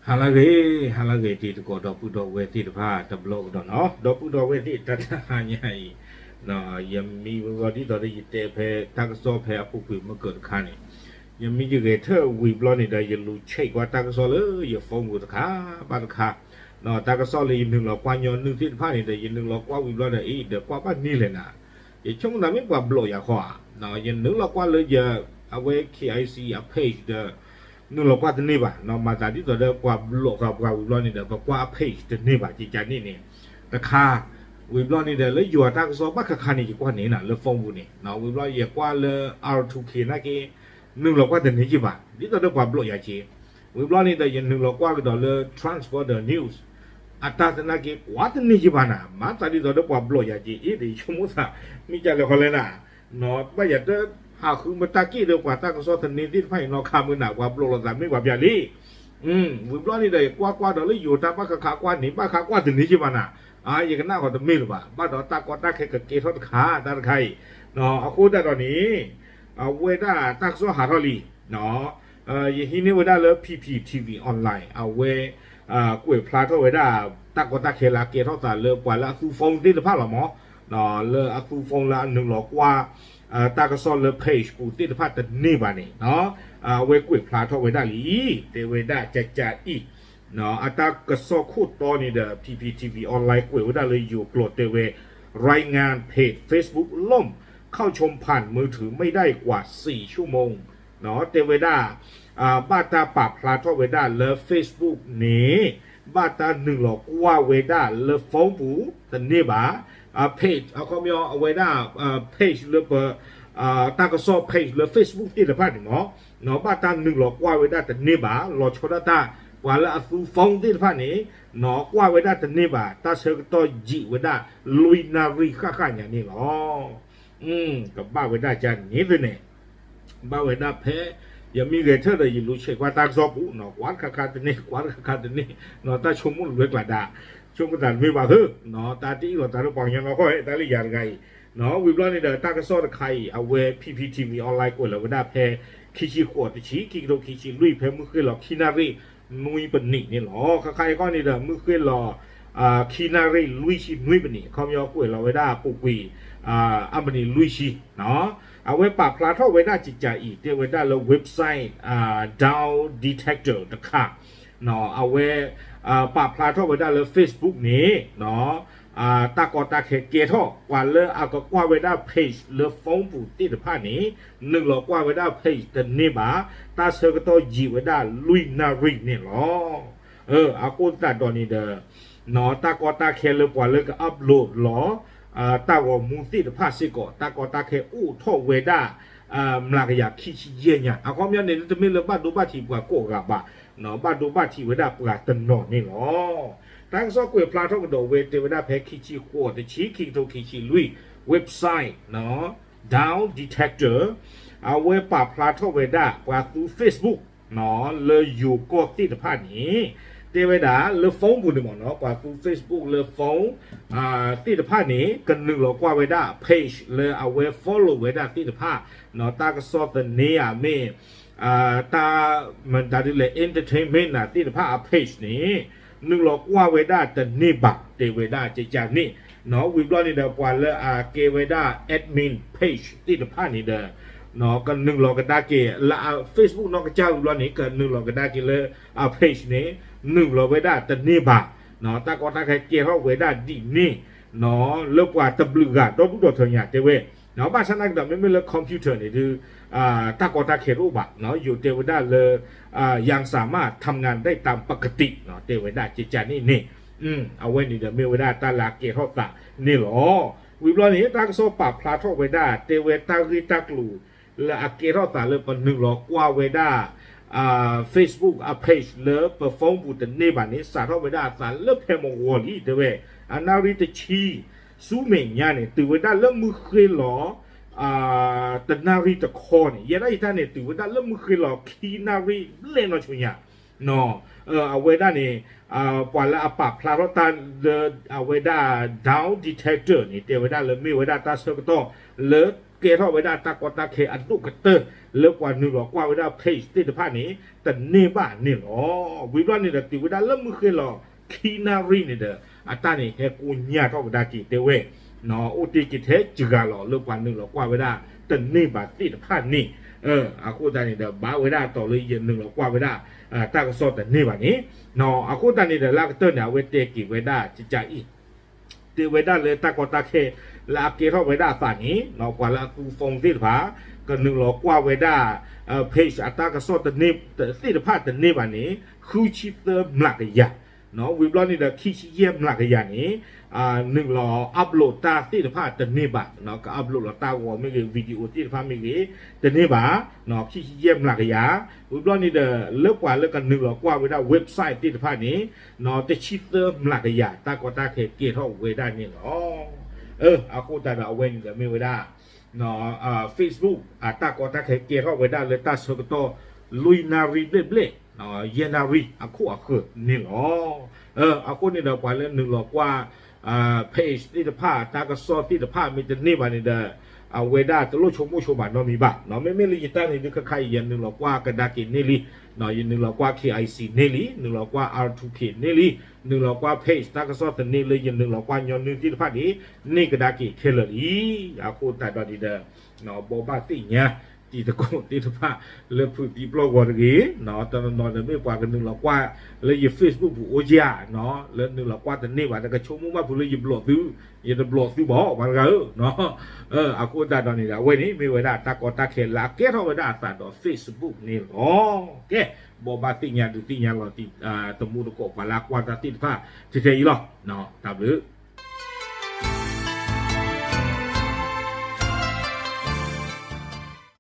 ဟါလၢအဂ့ၤ, ဟါလၢအဂ့ၤ တံၤသကိး ဒီပုၢ်ဒီဝဲၢ်သ့ၣ်တဖၣ် တဘျီကဒီးနီၤ, ဒီပုၢ်ဒီဝဲၢ်သ့ၣ် တၢ်တဟါညါအံၤ ယမံဝဲဒ်သိးဒီး ယတဲဖဲတၢ်ကစီၣ်ဖဲအပူၤကွံာ်မုၢ်ကၢၤတခါန့ၣ်, ယမံယဂဲၤထၢၣ်ဝံၤဘျီန့ၣ်ဒီး ယလူၤဆဲးကွၢ်တၢ်ကစီၣ်လၢယ phone ပူၤတခါဘၣ်တခါ, တၢ်ကစီၣ်လၢယနုာ်လီၤကွၢ်ညီနုၢ်သ့ၣ်တဖၣ်န့ၣ်ဒီး ယနုာ်လီၤကွၢ်ဝံၤဘျီဒီး အံၤဒီးကွၢ်ဘၣ်န့ၢ်လဲၣ်နၤ, ယဆိကမိၣ်သးမ့ၢ်ပှၤဘျီၣ်ယၤခီဧါ, ယနုာ်လီၤကွၢ်လၢယ အဝဲ KIC အ page ဒီး နုာ်လီၤကွၢ်တန့ၢ်ဘၣ်, မၤသးဒ်သိးဒီးပှၤဘျီၣ်ဃာ်ပှၤဝံၤဘျီန့ၣ်ဒီး ပကွၢ်အ page တန့ၢ်ဘၣ် ကကန့ၣ်န့ၣ် တခါ, ဝံၤဘျီန့ၣ်ဒီး လၢယွၤတၢ်ကစီၣ်ဘၣ်ခါခါန့ၣ် ယကွၢ်န့ၢ်နၤလၢ phone ပူၤန့ၣ်, ဝံၤဘျီယကွၢ်လၢ R two K နာ်က့ နုာ်လီၤကွၢ်တန့ၢ်က့ဘၣ် ဒ်သိးဒီးပှၤဘျီၣ်ယၤက့, ဝံၤဘျီန့ၣ်ဒီး ယနုာ်လီၤကွၢ်ကဒီးလၢ Transborder News အတၢ်သနာ်က့ ကွၢ်တန့ၢ်က့ဘၣ်နၤ, မၤသးဒ်သိးဒီးပှၤဘျီၣ်ယၤက့ အ့ၣ်ဒီးယဆိကမိၣ်သး မ့ၢ်ကလဲၤခီလဲၣ်နၤ, ဘၣ်ယၤတဟးဃုမတၢ်က့ၣ်ဒီးပှၤတၢ်ကစီၣ်သန့သ့ၣ်တဖၣ်အံၤနီၤ ခါမုၢ်နၤ ပှၤဘျီၣ်လိာ်သးမ့ၢ်ပှၤပျၢ်လံ, ဝံၤဘျီန့ၣ်ဒီး ယကွၢ်ကွၢ်ဒီးလၢယိၤတၢ်ဘၣ်ခါခါကွၢ်န့ၣ် ဘၣ်ခါကွၢ်တန့ၢ်က့ဘၣ်နၤ, အါ ယကနၣ်ဃီတမ့ၢ်လၢၤဘၣ်, ဘၣ်ဒီးတၢ်ကီတၢ်ခဲကကဲထီၣ်တခါ တၢ်တခါအံၤ, အဃိသတးဒီးန့ၣ် အဝဲဒၣ်တၢ်ကစီၣ်ဟးထီၣ်လံ ယဟံးန့ၢ်ဝဲဒၣ်လၢ P P T V Online အဝဲ ကွဲးဖျါထီၣ်ဝဲဒၣ် တၢ်ကီတၢ်ခဲလၢအကဲထီၣ်သးလၢပှၤလၢအသူ phone သ့ၣ်တဖၣ်လီၤမး, လၢအသူ phone လၢအနုာ်လီၤကွၢ် တၢ်ကစီၣ်လၢ page ပူၤသ့ၣ်တဖၣ်တန့ၢ်ဘၣ်န့ၣ်, အဝဲကွဲးဖျါထီၣ်ဝဲဒၣ်လံ, တဲဝဲဒၣ်ကကအံၤ အတၢ်ကစီၣ်ခိၣ်တီန့ၣ်ဒီး P P T V Online ကွဲးဝဲဒၣ်လၢယိၤကျိာ်တဲဝဲ รายงานเพจ Facebook ล่ม เข้าชมผ่านมือถือไม่ได้กว่าสี่ชั่วโมง တဲဝဲဒၣ် ဘၣ်တၢ်ပာ်ဖျါထီၣ်ဝဲဒၣ်လၢ Facebook န့ၣ် ဘၣ်တၢ်နုာ်လီၤကွၢ်ဝဲဒၣ်လၢ phone ပူၤ တန့ၢ်ဘၣ်, page အခီပညီအဝဲဒၣ် page လၢပ တၢ်ကစီၣ် page လၢ Facebook သ့ၣ်တဖၣ်န့ၣ်မး, ဘၣ်တၢ်နုာ်လီၤကွၢ်ဝဲဒၣ်တန့ၢ်ဘၣ်, လီၤဆီဒၣ်တၢ် ပှၤလၢအသူ phone သ့ၣ်တဖၣ်န့ၣ် ကွၢ်ဝဲဒၣ်တန့ၢ်ဘၣ်, တၢ်ဆၢကတီၢ်ယံာ်ဝဲဒၣ် လွံၢ်နၣ်ရံၣ်ဃၣ်ဃၣ်ညါန့ၣ်လီၤ. ကဘၣ်ဝဲဒၣ်ကန့ၣ်သ့ၣ်န့ၣ် ဘၣ်ဝဲဒၣ်ဖဲ ယမံဂဲၤထၢၣ်ဒီးယလူၤဆဲးကွၢ်တၢ်ကစီၣ်ပူၤ, ကွၢ်တခါခါတန့ၢ် ကွၢ်တခါခါတန့ၢ်, တၢ်ဆိကမိၣ်လွဲကျါဒၣ်, ဆိကမိၣ်သးတမ့ၢ်ဘၣ်သ့, တၢ်တအံၣ်လိာ်သးလၢပှၤကညီနီၢ်ကီၢ် တၢ်လၢယၤတဂၤအံၤ, ဝံၤဘျီန့ၣ်ဒီး တၢ်ကစီၣ်တခါအံၤ အဝဲ P P T V Online ကွဲးလီၤဝဲဒၣ်ဖဲ ခံဆံဃိးတဆံ ခံကထိခံဆံလွံၢ် ဖဲမုၢ်ဃ့ၢ်လီၤခံနၣ်ရံၣ် နွံပနံးန့ၣ်လီၤ. ခါခါအံၤခီန့ၣ်ဒီး မုၢ်ဃ့ၢ်လီၤ ခံနၣ်ရံၣ်လွံၢ်ဆံနွံပနံး အခီပညီကွဲးလီၤဝဲဒၣ်ပူၤကွံာ် အမနံးလွံၢ်ဆံ အဝဲပာ်ဖျါထီၣ်ဝဲဒၣ်ကကအံၤ တဲဝဲဒၣ်လၢ website Down Detector တခါ, အဝဲ ပာ်ဖျါထီၣ်ဝဲဒၣ်လၢ Facebook န့ၣ် တၢ်ကီတၢ်ခဲကဲထီၣ် ပှၤလၢအကကွၢ်ဝဲဒၣ် page လၢ phone ပူၤသ့ၣ်တဖၣ်န့ၣ် နုာ်လီၤကွၢ်ဝဲဒၣ် page တန့ၢ်ဘၣ်, တၢ်ဆၢကတီၢ်ယံာ်ဝဲဒၣ်လွံၢ်နၣ်ရံၣ်န့ၣ်လီၤ. အဃိသတးဒီးန့ၣ်ဒီး တၢ်ကီတၢ်ခဲလၢပှၤလၢက upload လီၤ တၢ်ဂီၤမူသ့ၣ်တဖၣ်စ့ၢ်ကီး တၢ်ကီတၢ်ခဲအိၣ်ထီၣ်ဝဲဒၣ် မျးကယၤခံဆံယဲၢ်ညါ အခီပညီန့ၣ် တမ့ၢ်လၢဘၣ်ဒိဘၣ်ထံးပှၤကိးဂၤဘၣ်, ဘၣ်ဒိဘၣ်ထံးဝဲဒၣ်ပှၤတနီၤန့ၣ်လီၤ. တၢ်ကစီၣ်ကွဲးဖျါထီၣ်ကဒီးဝဲ တဲဝဲဒၣ်ဖဲခံဆံဃိးတဆံ ခံကထိခံဆံလွံၢ် website Down Detector အဝဲပာ်ဖျါထီၣ်ဝဲဒၣ် ပှၤသူ Facebook လၢယိၤကီၢ်သ့ၣ်တဖၣ်န့ၣ် တဲဝဲဒၣ်လၢ phone ပူၤန့ၣ်မ့ၢ်နီၤ ပှၤသူ Facebook လၢ phone သ့ၣ်တဖၣ်န့ၣ် ကနုာ်လီၤကွၢ်ဝဲဒၣ် page လၢအဝဲ follow ဝဲဒၣ်သ့ၣ်တဖၣ် တၢ်ကစီၣ်သန့ဧါမ့ၢ် တၢ်မတၤဒ်လဲၣ် entertainment နၤသ့ၣ်တဖၣ်အ page န့ၣ် နုာ်လီၤကွၢ်ဝဲဒၣ်တန့ၢ်ဘၣ် တဲဝဲဒၣ်ကကန့ၣ်, ဝံၤဘျီန့ၣ်ဒီး ပှၤလၢအကဲဝဲဒၣ် admin page သ့ၣ်တဖၣ်န့ၣ်ဒီး ကနုာ်လီၤကဒါက့ၤလၢအ Facebook နီၢ်ကစၢ်ဝံၤဘျီန့ၣ် ကနုာ်လီၤကဒါက့ၤလၢအ page န့ၣ် နုာ်လီၤဝဲဒၣ်တန့ၢ်ဘၣ်, တၢ်ကီတၢ်ခဲကဲထီၣ်ဝဲဒၣ်ဒ်န့ၣ် လၢပှၤတဘျုးဂၤဒီဒူၣ်ဒီထၢညါတဲဝဲ, ဘၣ်ဆၣ်သနာ်က့ဒီး မ့မ့ၢ်လၢ computer န့ၣ်ဒုး တၢ်ကီတၢ်ခဲတအိၣ်ဘၣ်, ယိၤတဲဝဲဒၣ်လၢ ยังสามารถทำงานได้ตามปกติ တဲဝဲဒၣ်ကကန့ၣ်န့ၣ်, အဝဲန့ၣ်ဒီးမ့ၢ်ဝဲဒၣ်တၢ်လၢအကဲထီၣ်သးန့ၣ်လီၤ. ဝံၤဘျီန့ၣ် တၢ်ကစီၣ်ပာ်ဖျါထီၣ်ဝဲဒၣ် တဲဝဲတၢ်ဂ့ၢ်တၢ်ကျိၤလၢအကဲထီၣ်သးလၢပနုာ်လီၤကွၢ်ဝဲဒၣ် Facebook အ page လၢပ phone ပူၤတန့ၢ်ဘၣ်န့ၣ် စးထီၣ်ဝဲဒၣ်အသးလၢဖဲမုၢ်ဂီၤလံ တဲဝဲ, အနၣ်ရံၣ်တဆံ ဆူမဲာ်ညါန့ၣ် တုၤဝဲဒၣ်လၢမုၢ်ဃ့ၢ်လီၤ တနၣ်ရံၣ်တခီန့ၣ် ယဲဒၣ်ယတၢ်န့ၣ် တုၤဝဲဒၣ်လၢမုၢ်ဃ့ၢ်လီၤခံနၣ်ရံၣ်ဘျဲၣ်နီၢ်ဆိညါ, အဝဲဒၣ်န့ၣ် ပှၤလၢအပာ်ဖျါထီၣ်တၢ်လၢအဝဲဒၣ် Down Detector န့ၣ် တဲဝဲဒၣ်လၢမ့ၢ်ဝဲဒၣ်တၢ်ဆၢကတီၢ်လၢ ကဲထီၣ်ဝဲဒၣ်တၢ်ကီတၢ်ခဲအဒိၣ်ကတၢၢ်လၢပှၤနုာ်လီၤကွၢ်ဝဲဒၣ် page သ့ၣ်တဖၣ်န့ၣ် တန့ၢ်ဘၣ်န့ၣ်လီၤ. ဝံၤဘျီန့ၣ်ဒီး တုၤဝဲဒၣ်လၢမုၢ်ဃ့ၢ်လီၤ ခံနၣ်ရံၣ်န့ၣ်ဒီး အတၢ်န့ၣ်ဟဲကိညၢ်ထီၣ်ကဒါက့ၤတဲဝဲ အိၣ်တ့ၢ်က့ၤထဲစှၤလီၤလၢပှၤနုာ်လီၤကွၢ်ဝဲဒၣ်တန့ၢ်ဘၣ်သ့ၣ်တဖၣ်န့ၣ်, အဃိသတးန့ၣ်ဒီး ဘၣ်ဝဲဒၣ်အတီၤလၢယနုာ်လီၤကွၢ်ဝဲဒၣ် တၢ်ကစီၣ်တန့ၢ်ဘၣ်န့ၣ်, အဃိသတးန့ၣ်ဒီး လၢအကတၢၢ်န့ၣ် အဝဲတဲက့ၤဝဲဒၣ်ကကအံၤ တဲဝဲဒၣ်လၢတၢ်ကီတၢ်ခဲလၢအကဲထီၣ်ဝဲဒၣ်အသးန့ၣ် ပှၤလၢအသူ phone သ့ၣ်တဖၣ် ကနုာ်လီၤကွၢ်ဝဲဒၣ် page အတၢ်ကစီၣ်တန့ၢ်သ့ၣ်တဖၣ်တန့ၢ်ဘၣ်န့ၣ် ဃုဆံသၢမျးကယၤ, ဝံၤဘျီန့ၣ်ဒီး ခံဆံယဲၢ်မျးကယၤန့ၣ် နုာ်လီၤ upload တၢ်သ့ၣ်တဖၣ်တန့ၢ်ဘၣ်, က upload လီၤတၢ်ဂီၤမ့ၢ်ဂ့ၤ video သ့ၣ်တဖၣ်မ့ၢ်ဂ့ၤ တန့ၢ်ဘၣ်, ခံဆံယဲၢ်မျးကယၤ, ဝံၤဘျီန့ၣ်ဒီး လၢပှၤလၢကနုာ်လီၤကွၢ်ဝဲဒၣ် website သ့ၣ်တဖၣ်န့ၣ် တဆံသၢမျးကယၤ တၢ်ကီတၢ်ခဲကဲထီၣ်ဝဲဒၣ်န့ၣ်လီၤ. အဃိသတးဒီးအဝဲန့ၣ်ဒီးမ့ၢ်ဝဲဒၣ် Facebook အတၢ်ကီတၢ်ခဲကဲထီၣ်ဝဲဒၣ်လၢတၢ်ဆၢကတီၢ် လွံၢ်နၣ်ရံၣ်ဘျဲၣ်ဘျဲၣ် ယဲၢ်နၣ်ရံၣ်အခိၣ်အဃၢၤန့ၣ်လီၤ. အဃိန့ၣ်ဒီး ပှၤလၢနုာ်လီၤကွၢ် page သ့ၣ်တဖၣ် တၢ်ကစီၣ်သ့ၣ်တဖၣ်မ့ၢ်တန့ၢ်ဘၣ်န့ၣ်ဒီး အဝဲဒၣ်တလိၣ်ဆိကမိၣ်ဆိကမးနီတမံၤဘၣ်. မ့မ့ၢ်လၢယတၢ်န့ၣ်ဒုး ခဲခါအံၤ ယနုာ်လီၤကွၢ်ကဒါက့ၤန့ၢ်လံ, ယနုာ်လီၤကွၢ် KIC န့ၢ်လံ, နုာ်လီၤကွၢ် R two K န့ၢ်လံ, နုာ်လီၤကွၢ် page တၢ်ကစီၣ်သန့လၢယနုာ်လီၤကွၢ်ညီနုၢ်သ့ၣ်တဖၣ်န့ၣ် န့ၢ်ကဒါက့ၤခဲလၢာ်လံ. အဃိသတးဒီးန့ၣ်ဒီး ဘိးဘၣ်သ့ၣ်ညါ တံၤသကိးသ့ၣ်တဖၣ်လၢဖုးသံပျီၢ်ဂီၤတဂ့ၤ, တနီၤနီၤဒီးမ့ၢ်ပှၤကနုာ်လီၤကွၢ်လၢယ Facebook ပူၤအိၣ်ကဧါ, လၢနုာ်လီၤကွၢ်တန့ၢ်ဘၣ်ဒီး ကဆိကမိၣ်ဘၣ်ဖုးလၢယဘျီၣ်သု, ယတဘျီၣ်သုဘၣ် ပှၤတဂၤဧၢ. အဃိသတးဒီးန့ၣ်ဒီး အဝဲန့ၣ်မ့ၢ်ဝဲဒၣ်တၢ်ကီတၢ်ခဲလၢအကဲထီၣ်ဝဲဒၣ်အသးဒီး Facebook န့ၣ်လီၤ. ကဲ, ဘိးဘၣ်သ့ၣ်ညါဒုးသ့ၣ်ညါလီၤတံၤသကိးပှၤလၢအကွၢ်တၢ်သ့ၣ်တဖၣ်ထဲထဲအံၤလီၤ. တၢ်ဘျုး